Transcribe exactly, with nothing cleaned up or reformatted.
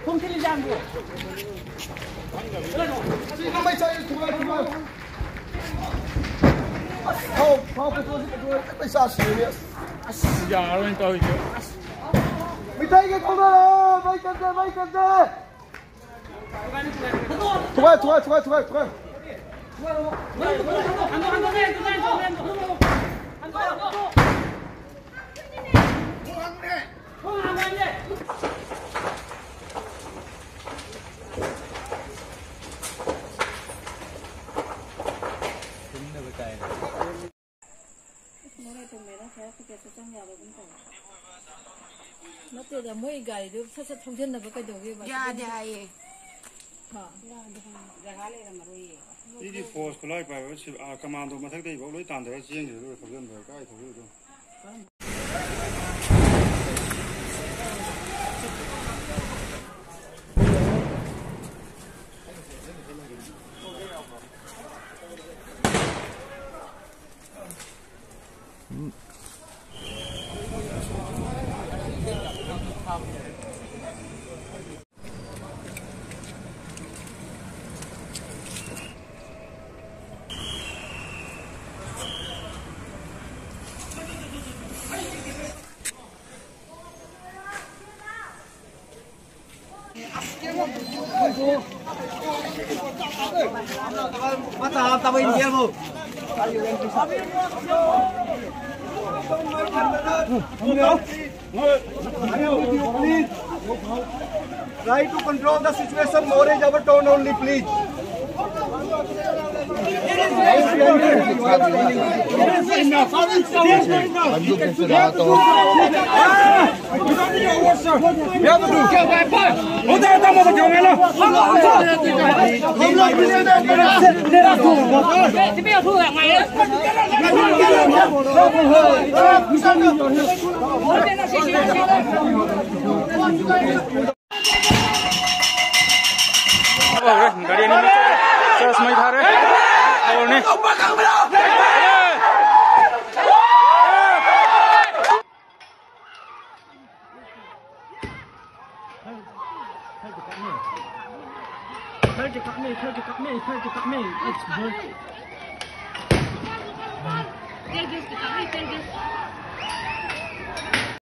ꯈꯣꯡꯊꯤꯜ ꯂꯥꯡꯕ꯭ꯔꯣ? ꯃꯩ ꯆꯥꯛꯏ, ꯊꯨꯒꯥꯏ, ꯊꯨꯒꯥꯏ꯫ ꯑꯁ, ꯐꯥꯎ, ꯐꯥꯎ, ꯄꯨꯊꯣꯛꯑꯁꯤ, ꯄꯨꯊꯣꯛꯑꯁꯤ, ꯄꯩꯁꯥ ꯁꯤꯔꯦ꯫ ꯑꯁ, ꯌꯥꯔꯣꯏꯅ ꯇꯧꯔꯤꯁꯦ꯫ ꯑꯁ꯫ ꯃꯤꯊꯩꯒꯤ ꯊꯣꯛꯅꯔꯣ, ꯃꯩ ꯆꯠꯇꯦ, ꯃꯩ ꯆꯠꯇꯦ꯫ ꯊꯨꯒꯥꯏ, ꯊꯨꯒꯥꯏ, ꯊꯨꯒꯥꯏ, ꯊꯨꯒꯥꯏ, ꯊꯨꯒꯥꯏ꯫ ꯅꯠꯇꯦꯗ, ꯃꯣꯏ ꯒꯥꯔꯤꯗꯨ ꯁꯠ ꯁꯠ ꯊꯧꯖꯤꯟꯅꯕ ꯀꯩꯗꯧꯒꯦꯕ? ꯌꯥꯗꯦ ꯍꯥꯏꯌꯦ꯫ ꯍꯥ? ꯃꯤꯗꯤ ꯐꯣꯔꯁ ꯈꯨꯠꯂꯥꯏ ꯄꯥꯏꯕ ꯁꯤ-, ꯑꯥ, ꯀꯃꯥꯟꯗꯣ ꯃꯊꯛꯇꯩ ꯐꯥꯎ ꯂꯣꯏ ꯇꯥꯟꯊꯔ ꯆꯦꯟꯈ꯭ꯔꯦ, ꯑꯗꯨꯒ ꯊꯧꯖꯤꯟꯕ ꯀꯥꯏ ꯊꯧꯖꯤꯜꯂꯤꯗꯣ? Try to control the situation, more is our tone only, please. ꯍꯧꯔꯦ, ꯒꯥꯔꯤ ꯑꯅꯤ ꯆꯠꯂꯦ꯫ ꯆꯔꯁ ꯃꯩ ꯊꯥꯔꯦ꯫ ꯍꯧꯔꯅꯤ꯫ Third to cut me. Third to cut me. Third to cut me. Third to cut me. It's good. They're just to cut me. They're just.